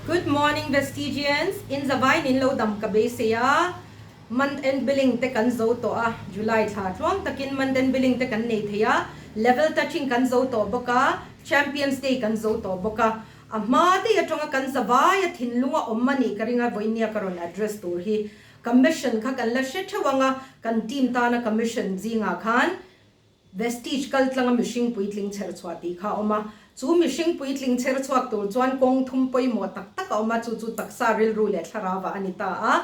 Good morning Vestigians, in zavai nin lo dam ka beisei a, month end billing te kan zo tawh a, July thla tluang takin month end billing te kan nei thei a, level touching kan zo tawh bawk a, Champions Day kan zo tawh bawk a, a hma daih atanga kan zavai a thinlung a awm a nih ka ring a, vawinia ka rawn address tur hi Commission kha kan la hre theuh ang a, kan team tana commission zingah khan Vestige kal tlanga mihring puitling chher chhuah tih kha a awm a. Chu mihring puitling chher chhuak tur chuan kawng thum pawimawh tak tak a awm a, chu chu taksa rilru leh thlarauah a ni ta a.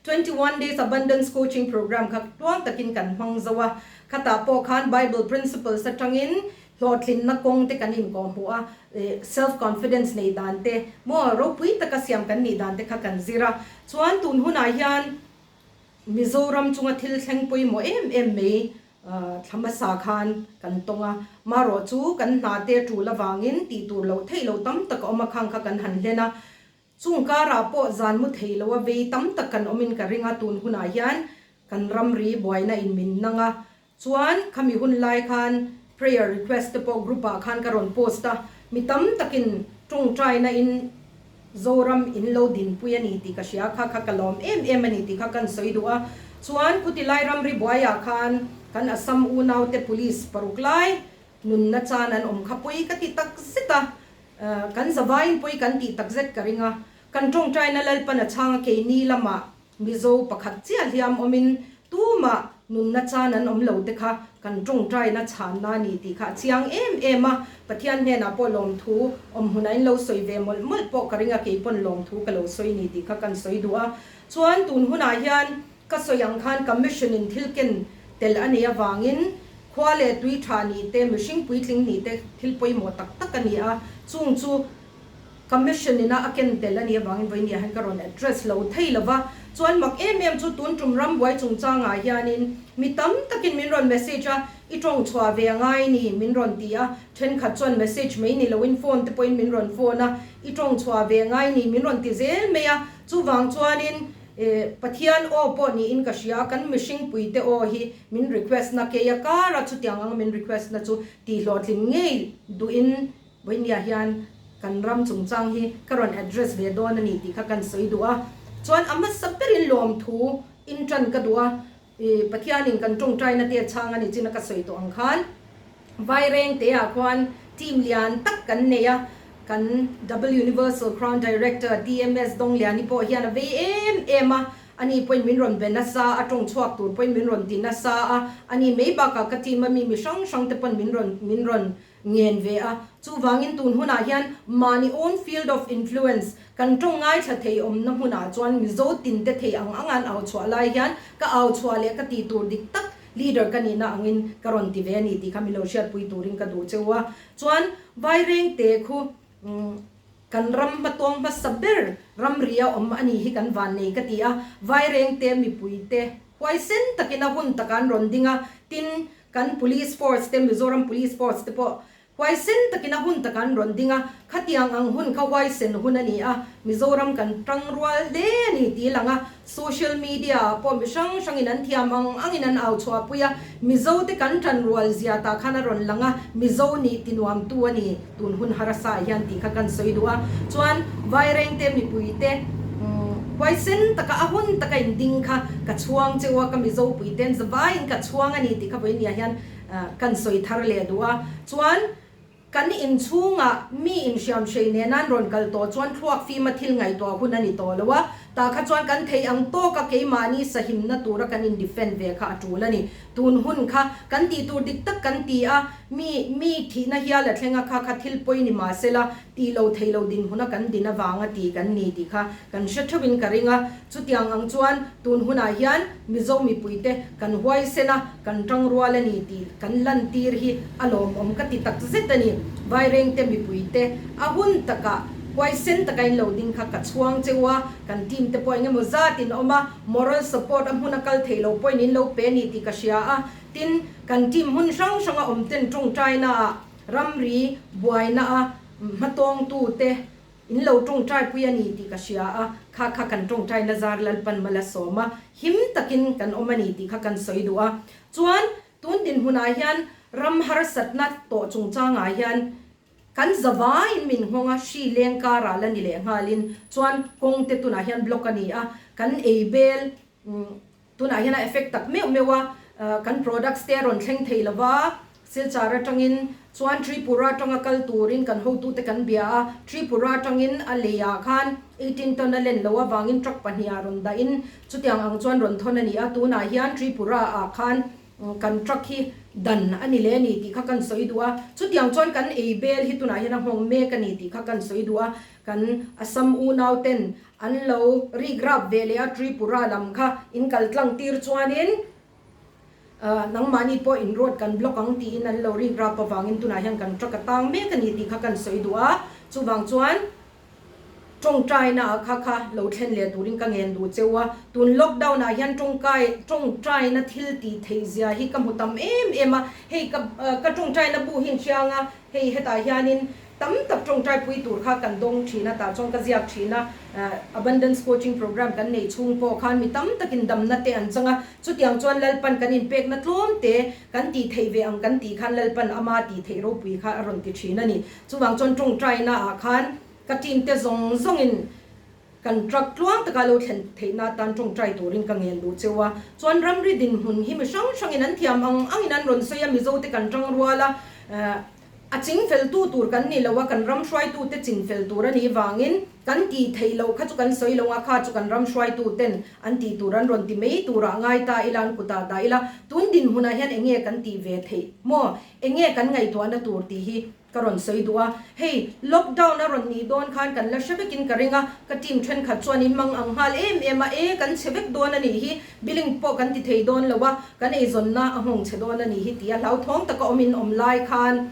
21 Days Abundance Coaching Program kha tluang takin kan hmang zo a, khatah pawh khan Bible principles atangin Hlawhtlinna kawng te kan inkawhhmuh a, self confidence nei dan te maw ropui taka siam kan nih dan te kha kan zir a. Chuan tun hunah hian Mizoram chunga thil thleng pawimawh em em mai thla hmasa khan kan tawng a. Marawh chu kan hna te tul avangin tih tur loh theih loh tam tak a awm a, khang kha kan han hlen a. Chung karah pawh zan mu thei lo a vei tam tak kan awmin ka ring a, tun hunah hian kan ramri buaina in min nang a. Chuan khami hun lai khan prayer request te pawh group ah khan ka rawn post a, mi tam takin tawngtaina in Zoram in lo dinpui a ni tih ka hria kha kha ka lawm em em a ni tih kha kan sawi duh a. Chuan khuti lai ramri buaiah khan kan Assam unaute police paruk lai Nunna chan an awm kha pawi ka ti tak zet a, kan zavaiin pawi kan tih tak zet ka ring a. Kan tawngtaina Lalpan a chhang a keini lamah Mizo pakhat chiah hliam awmin tumah nunna chan an awm lo te kha kan tawngtaina chhanna a ni tih kha a chiang em em a. Pathian hnenah pawh lawmthu awm hmunah in lo sawi ve mawlh mawlh pawh ka ring a, kei pawn lawmthu ka lo sawi ni tih kha kan sawi duh a. Chuan tun hunah hian Ka sawi ang khan Commission in thil ken tel a nei avangin khua leh tui tha nih te, mihring puitling nih te thil pawimawh tak tak a ni a, chung chu Commission ina a ken tel a nih avangin vawinia hian ka rawn address lo thei lo va. Chuan mak em em chu tun tum rambuai chungchangah hianin mi tam takin min rawn message a, i tawng chhuah ve a ngai ni min rawn ti a, thenkhat chuan message mai ni loin phone te pawhin min rawn phone a, i tawng chhuah ve a ngai ni min rawn ti zel mai a, chuvang chuanin E, Pathian aw pawh niin ka hria, kan mihring puite aw hi min request na keia kara chutiang anga min request na chu tih hlawhtling ngei duhin Vawinia hian kan ram chungchang hi ka rawn address ve dawn a ni tih kha kan sawi duh a. Chuan a hmasa berin lawmthu in tan ka duh a, e, Pathianin kan tawngtaina te a chhang a ni chin a ka sawi tawh ang khan Vaireng te ah khuan team lian tak kan nei a, kan Double Universal Crown Director DMS Dongliani pawh hian a vei em em a, ani pawhin min rawn be nasa a, tawng chhuak tur pawhin min rawn ti nasa a, ani mai bakah ka team a mi mi hrang hrang te pawn min rawn min rawn ngen ve a, chuvangin tun hunah hian mahni own field of influence kan tawng ngaithla thei awmna hmunah chuan Mizo tinte thei ang anga an au chhuah lai hian ka au chhuah leh ka tih tur dik tak Leader ka nihna angin ka rawn ti ve a ni tih kha min lo hriatpui turin ka duh cheu a. Chuan Vairengte khu kan ram hmatawng hmasa ber ramria awm a ni hi kan van nei ka ti a. Vairengte mipuite huaisen takin a hun takah an rawn ding a, tin kan Police Force te Mizoram Police Force te pawh Huaisen takin a hun tak an rawn ding a, khatiang ang hun kha huaisen hun a ni a, Mizoram kan tang rual hle a ni tih lang a, social media ah pawh mi hrang hrangin an thiam ang angin an au chhuahpui a, Mizo te kan tan rual zia tah khan a rawn lang a, Mizo nih ti nuamtu a ni tun hun harasa ah hian tih kha kan sawi duh a, chuan Vairengte mipui te huaisen taka a hun taka in ding kha ka chhuang cheu a, ka Mizo pui ten zavaiin ka chhuang a ni tih kha vawinia hian Kan sawi thar leh duh a, chuan kan inchhungah mi inhriam hrei nena an rawn kal tawh chuan thluak fima thil ngaihtuah hun a ni tawh lo a, tah kha chuan kan theih ang tawka keimahni sahimna tura kan in defend ve kha a tul a ni. Tun hun kha kan tih tur dik tak kan ti a, mi mi thihna hial a thleng a kha kha thil pawi ni mahsela tih lo thei lo dinhmuna kan din avanga ti kan ni tih kha kan hre theuhin ka ring a. Chutiang ang chuan tun hunah hian Mizo mipuite kan huaisen a, kan tangrual a ni tih kan lantir hi a lawmawm ka ti tak zet a ni. Vairengte mipuite a hun takah huaisen taka in lo ding kha ka chhuang cheu a, kan team te pawh eng emaw zat in awm a, moral support a hmun a kal thei lo pawhin in lo pe a ni tih ka hria a. Tin, kan team hmun hrang hranga awm ten tawngtaina ah Ramri buaina a hmatawngtute in lo tawngtaipui a ni tih ka hria a, kha kha kan tawngtaina zar Lalpan mal a sawm a, him takin kan awm a ni tih kha kan sawi duh a. Chuan tun dinhmunah hian ram harsatna tawh chungchangah hian. Kan zavaiin min nghawng a, hri leng karah la ni leh nghalin chuan kawng te tunah hian block a ni a, kan ei bel tunah hian a effect tak meuh meuh a, kan products te a rawn thleng thei lo va, Silchar atangin chuan Tripura atanga kal turin kan hotute kan bia a, Tripura atangin a leiah khan 18 ton a len loh avangin truck pahniha rawn dahin chutiang ang chuan rawn thawn a ni a, tunah hian Tripura ah khan Kan truck hi dan a ni leh a ni tih kha kan sawi duh a, chutiang chuan kan ei bel hi tunah hian a nghawng mek a ni tih kha kan sawi duh a, kan Assam unau ten an lo rik rap ve leh a, Tripura lam kha in kal tlang tir chuanin nangmahni pawh in road kan block ang tiin an lo rik rap avangin tunah hian kan truck a tang mek a ni tih kha kan sawi duh a, chuvang chuan. Tawngtaina ah kha kha lo thlen leh turin ka ngen duh cheu a, tun lockdown ah hian tawngkai tawngtaina thil tih theih zia hi ka hmu tam em em a, hei ka ka tawngtaina bu hi inhriang a, hei hetah hianin tam tak tawngtai pui tur kha kan dawng thin a, tah chuan ka ziak thin a, Abundance Coaching Program kan neih chhung pawh khan mi tam takin damna te an chang a, chutiang chuan Lalpan kan inpekna tlawm te kan tih theih ve ang kan tih khan Lalpan ama tih theih ropui kha a rawn ti thin a ni. Chuvang chuan tawngtaina ah khan ka team te zawng zawngin kan truck tluang taka lo thlen theihna atan tawngtai turin ka ngen duh cheu a. Chuan ramri dinhmun hi mi hrang hrangin an thiam ang angin an rawn sawi a, Mizo te kan tang rual a, a ching fel tu tur kan ni lo a, kan ram hruaitu te ching fel tur a nih vangin kan tih theih loh kha chu kan sawi lo a, kha chu kan ram hruaitu ten an tih tur an rawn ti mai turah ngai ta ila, an kutah dah ila, tun dinhmunah hian eng nge kan tih ve theih maw? Eng nge kan ngaihtuahna tur tih hi ka rawn sawi duh a, hei lockdown a rawn nih dawn khan kan la hre vekin ka ring a, ka team thenkhat chuan in mang ang nghal em em a, e kan chhe vek dawn a nih hi, billing pawh kan ti thei dawn lo a, kan eizawnna a nghawng chhe dawn a nih hi tia hlauthawng taka awm in awm lai khan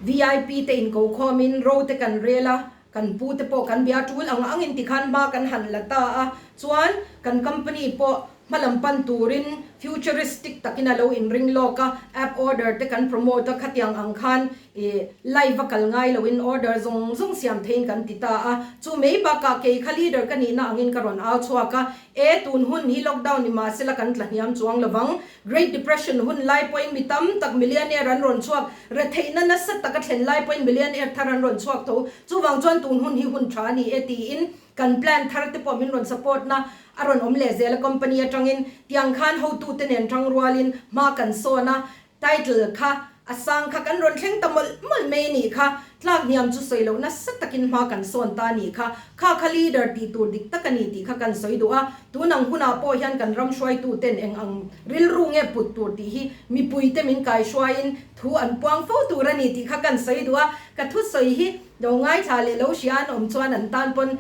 VIP te inko khawmin ro te kan rel a, kan pu te pawh kan bia tul ang angin tikhan hma kan han la ta a, chuan kan company pawh Hmalam pan turin futuristic takin a lo inring lawk a, app order te kan promote a, khatiang ang khan ih live a kal ngai loin order zawng zawng siam theiin kan ti ta a. Chu mai bakah kei kha leader ka nihna angin ka rawn au chhuak a, e tun hun hi lockdown ni mahse la kan tla hniam chuang lovang. Great Depression hun lai pawhin mi tam tak millionaire an rawn chhuak, retheihna nasa taka thlen lai pawhin millionaire thar an rawn chhuak tho. Chuvang chuan tun hun hi hun tha a ni e tiin Kan plan thar te pawh min rawn support na a rawn awm leh zel a company atangin tiang khan hotu te nen tang rualin hma kan sawn a, title kha a sang kha kan rawn thleng ta mawlh mawlh mai a nih kha, tlak hniam chu sawi loh nasa takin hma kan sawn ta a nih kha, kha kha leader tih tur dik tak a ni tih kha kan sawi duh a, tun ang hunah pawh hian kan ram hruaitu ten eng ang rilru nge put tur tih hi mipui te min kaihruaiin thu an puang fo tur a ni tih kha kan sawi duh a, ka thusawi hi. Lo ngaithla leh lo hria an awm chuan an tan pawn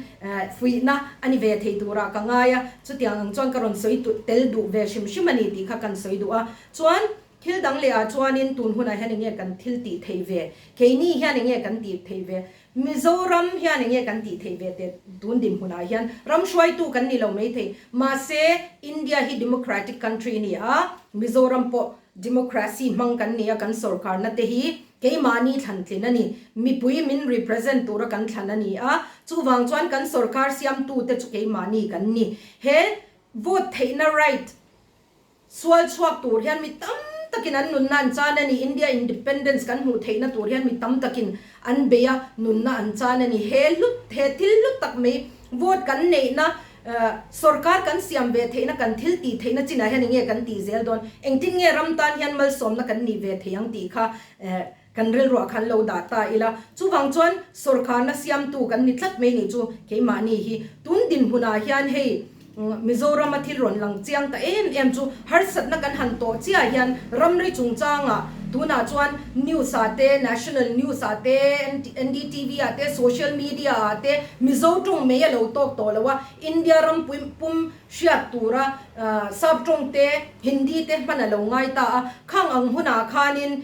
fuihna a ni ve thei turah ka ngai a, chutiang ang chuan ka rawn sawi tel duh ve hrim hrim a ni tih kha kan sawi duh a. Chuan thil dang leh ah chuanin tun hunah hian enge kan thil tih theih ve, keini hian enge kan tih theih ve, Mizoram hian enge kan tih theih ve teh tun dinhmunah hian ram hruaitu kan ni lo maithei, mahse India hi democratic country a ni a, Mizoram pawh Democracy hmang kan ni a, kan sorkarna te hi keimahni thlan tlin a ni. Mipui min represent tura kan thlan a ni a, chuvang chuan kan sorkar siamtute chu keimahni kan ni. He vote theihna right sual chhuak tur hian mi tam takin an nunna an chan a ni. India independence kan hmuh theihna tur hian mi tam takin an bei a, nunna an chan a ni. He hlut, he thil hlut tak mai vote kan neihna Sorkar kan siam ve theihna, kan thil tih theihna chinah hian enge kan tih zel dawn? Engtin nge ram tan hian malsawmna kan nih ve thei ang tih kha kan rilruah khan lo dah ta ila. Chuvang chuan sorkarna siamtu kan ni tlat mai nih chu keimahni hi. Tun dinhmunah hian hei Mizorama thil rawn lang chiang ta em em chu harsatna kan han tawh chiah hian ramri chungchangah tunah chuan news ah te, national news ah te, NDTV ah te, social media ah te Mizo tawng mai a lo tawk tawh lo a, India ram pum hriat tura sap tawng te, Hindi te hman a lo ngai ta a, khang ang hunah khanin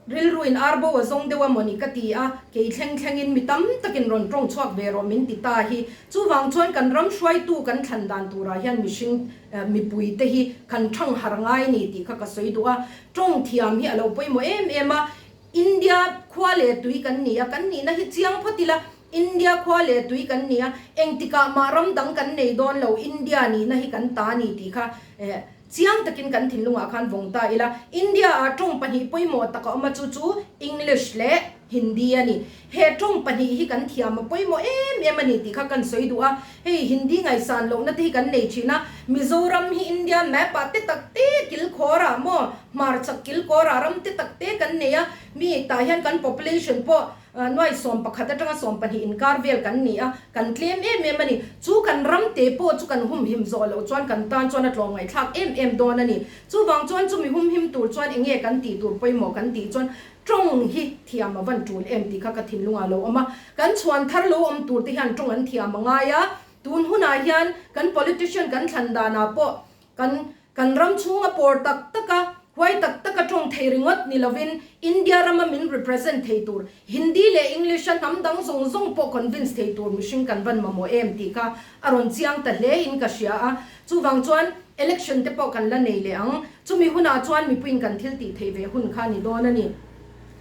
rilruin arbo a zawng deuh a mawni ka ti a, kei thleng thlengin mi tam takin rawn tawng chhuak ve rawh min ti ta hi. Chuvang chuan kan ram hruaitu kan thlan dan turah hian mihring mipui te hi kan thang har ngai ni tih kha ka sawi duh a, tawng thiam hi a lo pawimawh em em a, India khua leh tui kan ni a, kan nihna hi chiang phawt ila, India khua leh tui kan ni a, engtikah mah ram dang kan nei dawn lo, India nihna hi kan ta a ni tih kha eh Chiang takin kan thinlungah khan vawng ta ila, India ah tawng pahnih pawimawh tak a awm a, chu chu English leh Hindi a ni. He tawng pahnih hi kan thiam a pawimawh em em a ni tih kha kan sawi duh a, hei Hindi ngaihsan lohna te hi kan nei thin a, Mizoram hi India map ah te tak te kilkhawr ah maw hmarchhak kilkawr ah ram te tak te kan nei a, mi tah hian kan population pawh Nuai 11 atanga 12 inkar vel kan ni a, kan tlem em em a ni. Chu kan ram te pawh chu kan humhim zawh loh chuan kan tan chuan a tlawmngaihthlak em em dawn a ni. Chuvang chuan chumi humhim tur chuan enge kan tih tur pawimawh kan tih chuan tawng hi thiam a van tul em tih kha ka thinlungah lo awm a. Kan chhuan thar lo awm tur te hian tawng an thiam a ngai a, tun hunah hian kan politician kan thlan danah pawh Kan kan ram chhunga pawr tak taka, huai tak taka tawng thei ringawt ni lovin India rama min represent thei tur, Hindi leh English a hnam dang zawng zawng pawh convince thei tur mihring kan van mamawh em tih kha a rawn chiang ta hle in ka hria a. Chuvang chuan election te pawh kan la nei leh ang. Chumi hunah chuan mipuiin kan thil tih theih ve hun kha a ni dawn a ni.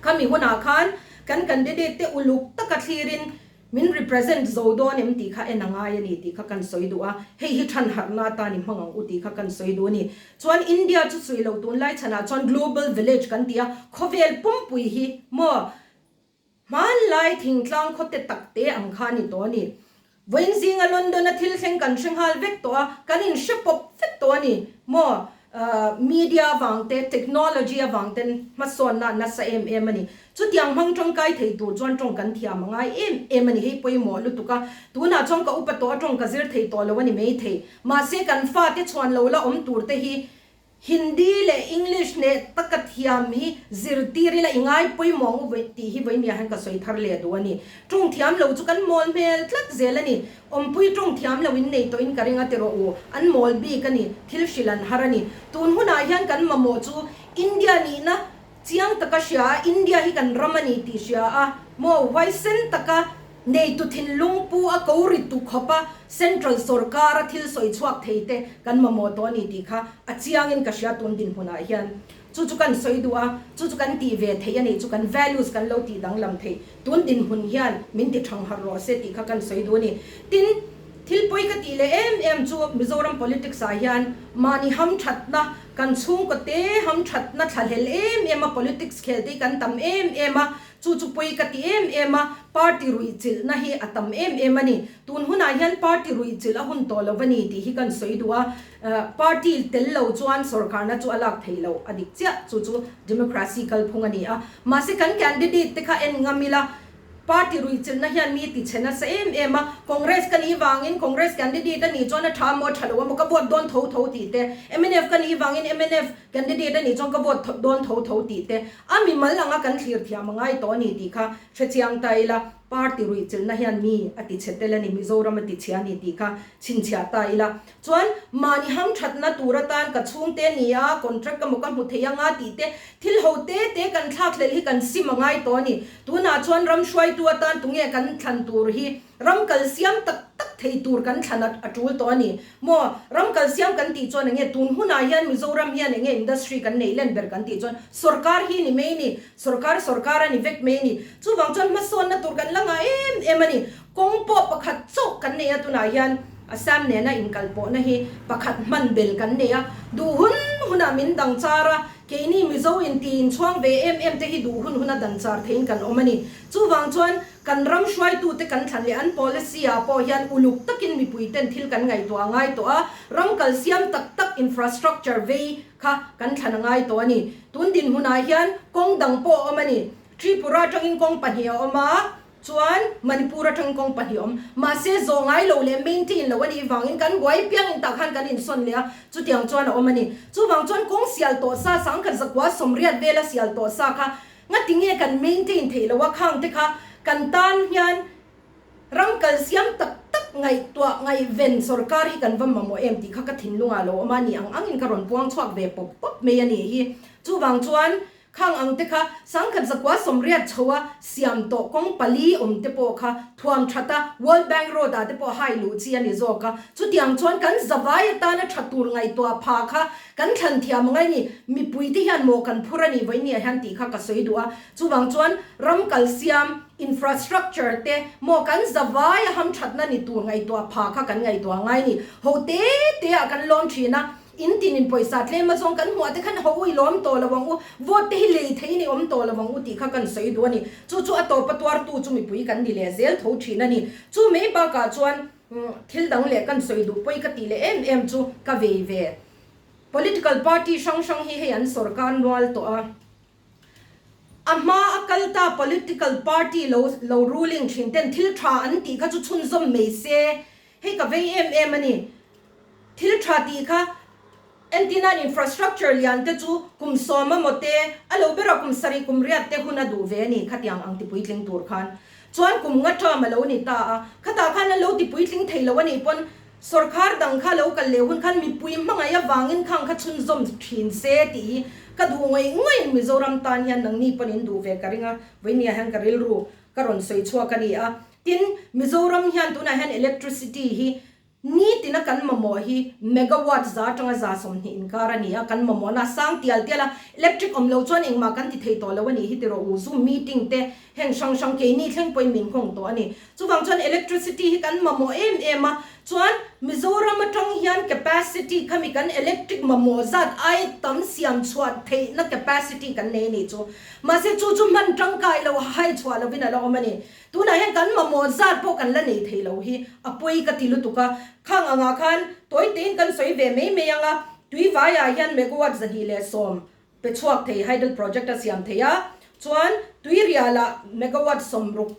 Khami hunah khan kan candidate te uluk taka thlirin Min represent zo dawn em tih kha en a ngai a ni tih kha kan sawi duh a, hei hi than harhna atan i hmang ang u tih kha kan sawi duh a ni. Chuan India chu sawi lo tunlai chhanah chuan global village kan ti a, khawvel pumpui hi maw hmanlai thingtlang khawte tak te ang kha a ni tawh a ni. Vawiin zinga London a thil thleng kan hre nghal vek tawh a, kan inhre pawp vek tawh a ni maw. Media avang te, technology avang ten hmasawnna a nasa em em a ni. Chutiang hmang tangkai thei tur chuan tawng kan thiam a ngai em em a ni. Hei pawimawh lutuk a, tunah chuan ka upa tawh a tawng ka zir thei tawh lo a ni maithei. Mahse kan fate chhuan lo la awm tur te hi Hindi leh English hneh taka thiam hi zirtir ila i ngai pawimawh ang u tih hi vawinia hian ka sawi thar leh duh a ni. Tawng thiam lo chu kan mawl hmel tlat zel a ni. Awmpui tawng thiam lo in nei tawh in ka ring a ti rawh u, an mawl bik a ni, thil hrilh an har a ni. Tun hunah hian kan mamawh chu India nihna chiang taka hria a, India hi kan ram a ni tih hria a, maw huaisen taka neitu thinlung pu a ko ri tu khawp a Central sawrkar a thil sawi chhuak thei te kan mamawh tawh a ni tih kha a chiangin ka hria tun dinhmunah hian. Chu chu kan sawi duh a, chu chu kan tih ve theih a nih chu kan values kan lo tih danglam theih. Tun dinhmun hian min ti thang harh rawh se tih kha kan sawi duh a ni. Tin, thil pawi ka tih leh em em chu Mizoram politics ah hian mahni hamthatna, kan chhungkaw te hamthatna thlahlel em em a politics khel te hi kan tam em em a, chu chu pawi ka ti em em a, party ruihchilhna hi a tam em em a ni. Tun hunah hian party ruihchilh a hun tawh lo va ni tih hi kan sawi duh a. Party tel lo chuan sorkarna chu a lak theih loh a dik chiah, chu chu democracy kalphung a ni a. Mahse kan candidate te kha en ngam ila, party ruihchilhna hian mi ti chhe nasa em em a, Congress ka nih vangin Congress candidate a nih chuan a tha maw a tha lo a maw ka vote dawn tho tho tih te, mnf ka nih vangin mnf candidate a nih chuan ka vote dawn tho tho tih te, a mimal anga kan thlir thiam a ngai tawh a ni tih kha hrechiang ta ila. Party ruihchilhna hian mi a ti chhe tel a ni, Mizoram a ti chhia a ni tih kha chhinchhiah ta ila. Chuan mahni hamthatna tur atan ka chhungte ni a, contract emaw ka hmu thei anga tih te, thil ho te te kan thlakhlelh hi kan sim a ngai tawh a ni. Tunah chuan ram hruaitu atan tunge kan thlan tur hi ram kal siam tak tak thei tur kan thlan a tul tawh a ni. Maw, ram kal siam kan tih chuan enge tun hunah hian Mizoram hian enge industry kan neih len ber kan tih chuan sorkar hi ni mai ni, sorkar sorkar a ni vek mai ni. Chuvang chuan hmasawnna tur kan la ngah em em a ni. Kawng pawh pakhat chauh kan nei a tunah hian Assam nena inkalpawhna hi pakhat hman bel kan nei a, duh hun hunah min dang char a, keini Mizo inti inchhuang ve em em te hi duh hun huna dan char theiin kan awm a ni. Chuvang chuan kan ram hruaitute kan thlan leh an policy ah pawh hian uluk takin mipui ten thil kan ngaihtuah a ngai tawh a, ram kal siam tak tak infrastructure vei kha kan thlan a ngai tawh a ni. Tun dinhmunah hian kawng dang pawh a awm a ni. Tripura atangin kawng pahnih a awm a. Chuan Manipur atang kawng pahnih awm. Mahse zawh ngai lo leh maintain lo a nih vangin kan buai piangin tah khan kan insawn leh a, chutiang chuan a awm a ni. Chuvang chuan kawng sial tawh sa sangkhat zakua sawmriat vela sial tawh sa kha ngatinge kan maintain theih loh a, khang te kha kan tan hian ram kal siam tak tak ngaihtuah ngaihven sorkar hi kan va mamawh em tih kha ka thinlungah lo awm a ni ang angin ka rawn puang chhuak ve pawp pawp mai a nih hi. Chuvang chuan Khang ang te kha sangkhat zakua sawmriat chho a siam tawh kawng pali awm te pawh kha thuam that a World Bank Road ah te pawh hai luh chi a ni zawk a, chutiang chuan kan zavai atana tha tur ngaihtuah pha kha kan thlan thiam angai ni, mipui te hian maw kan phur a ni vawinia hian tih kha ka sawi duh a, chuvang chuan ram kal siam infrastructure te maw kan zavai a hamthatna ni tur ngaihtuah pha kha kan ngaihtuah angai ni, ho te te ah kan lawm thin a. In tin in pawisa tlem a zawng kan hmuah te khan ho u i lawm tawh lo ang u, vote te hi lei theiin i awm tawh lo ang u tih kha kan sawi duh a ni. Chu chu a tawp a tuartu chu mipui kan ni leh zel tho thin a ni. Chu mai bakah chuan thil dang leh kan sawi duh pawi ka tih leh em em chu ka vei ve. Political party hrang hrang hi hei an sorkar nual tawh a. A hma a kal ta political party lo lo ruling thin ten thil tha an tih kha chu chhunzawm mai se, hei ka vei em em a ni. Thil tha tih kha entirnan infrastructure lian te chu kum sawm emaw te, a lo berah kum sarih kum riat te hun a duh ve a ni khatiang ang tipuitling tur khan. Chuan kum nga term a lo ni ta a, khatah khan an lo tipuitling thei lo a nih pawn Sawrkhar dang kha lo kal leh hun khan mipui hmangaih avangin khang kha chhunzawm thin se tih hi ka duh ngawih ngawih Mizoram tan hian nangni pawn in duh ve ka ring a, vawinia hian ka rilru ka rawn sawi chhuak a ni a. Tin, Mizoram hian tunah hian electricity hi nitina kan mamawh hi megawatt za atanga 120 inkar a ni a, kan mamawhna a sang tial tial a, electric awm lo chuan engmah kan ti thei tawh lo a nih hi ti rawh u, zoom meeting te heng hrang hrang keini thleng pawhin min nghawng tawh a ni. Chuvang chuan electricity hi kan mamawh em em a, chuan Mizoram atang hian capacity khami kan electric mamawh zat ai tam siam chhuah theihna capacity kan nei a nih chu. Mahse chu chu hman tangkai lo hai chhuah lovin a la awm a ni. Tunah hian kan mamawh zat pawh kan la nei thei lo hi a pawi ka ti lutuk a, khang angah khan tawi tein kan sawi ve mai mai ang a, tui vaiah hian megawatt 210 pe chhuak thei hydel project a siam thei a, chuan tuirialah megawatt 60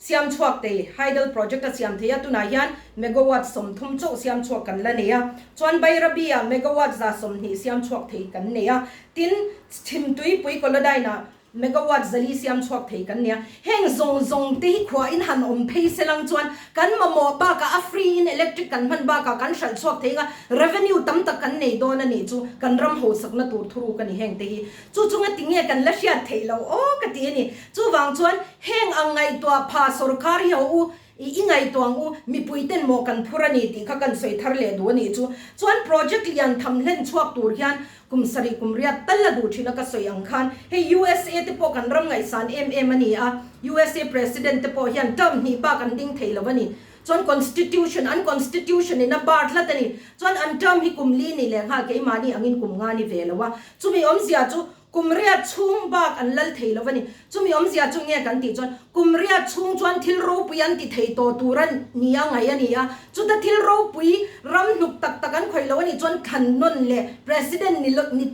Siam chhuak thei, Hydel project a siam thei a, tunah hian megawatt 30 chauh siam chhuak kan la nei a, chuan Bairabi-ah megawatt 120 siam chhuak thei kan nei a, tin, Chhimtuipui Kolodyne-ah megawatt 400 siam chhuak thei kan nei a. Heng zawng zawng te hi khuain han awm phei se lang chuan kan mamawh bakah a free in electric kan hman bakah kan hralh chhuak thei anga revenue tam tak kan nei dawn a nih chu kan ram hausakna tur thuruk a ni heng te hi. Chu chunga tinge kan la hriat theih loh aw ka ti a ni. Chuvang chuan heng ang ngaihtuah pha sawrkar hi ho u, i i ngaihtuah ang u, mipui ten maw kan phur a ni tih kha kan sawi thar leh duh a nih chu. Chuan project lian tham hlen chhuak tur hian kum sarih kum riat tal a duh thin a ka sawi ang khan hei USA te pawh kan ram ngaihsan em em a ni a, USA President te pawh hian term hnih bak an ding thei lo a ni. Chuan constitution, an constitution in a bar tlat a ni. Chuan an term hi kum li ni leh nghal keimahni angin kum nga ni ve lo a. Chumi awmzia chu kum riat chhung bak an lal thei lo a ni. Chumi awmzia chu nge kan tih chuan kum riat chhung chuan thil ropui an ti thei tawh tur a ni a ngaih a ni a. Chuta thil ropui ram hnuk tak tak an khawih lo a nih chuan thlan nawn leh president ni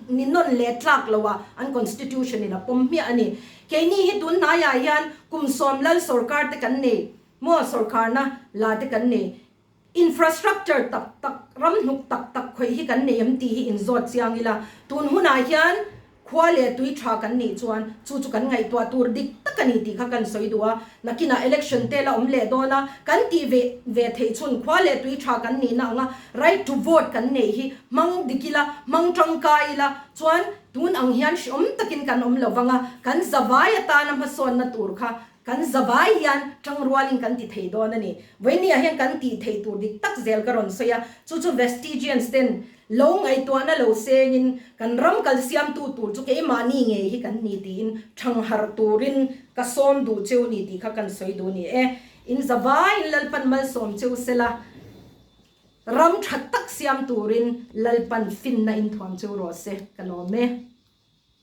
ni nawn leh tlak lo ah an constitution in a pawm hmiah a ni. Keini hi tun hnaiah hian kum sawm lal sorkar te kan nei. Maw sorkarna la te kan nei, infrastructure tak tak, ram hnuk tak tak khawih hi kan nei em tih hi inzawt chiang ila, tun hunah hian khua leh tui tha kan nih chuan chu chu kan ngaihtuah tur dik tak a ni tih kha kan sawi duh a, nakinah election te la awm leh dawn a, kan tih ve ve theih chhun khua leh tui tha kan nihna anga right to vote kan neih hi hmang dik ila, hmang tangkai ila chuan tun ang hian hriawm takin kan awm lo vang a, kan zavai atana hmasawnna tur kha Kan zavai hian tangrualin kan ti thei dawn a ni. Vawinia hian kan tih theih tur dik tak zel ka rawn sawi a, chu chu Vestigians ten lo ngaihtuahna lo sengin kan ram kal siamtu tur chu keimahni ngei hi kan ni tiin thangharh turin ka sawm duh cheu ni tih kha kan sawi duh ni e. In zavaiin Lalpan malsawm cheu sela, ram tha tak siam turin Lalpan finna inthuam cheu rawh se ka lawm e.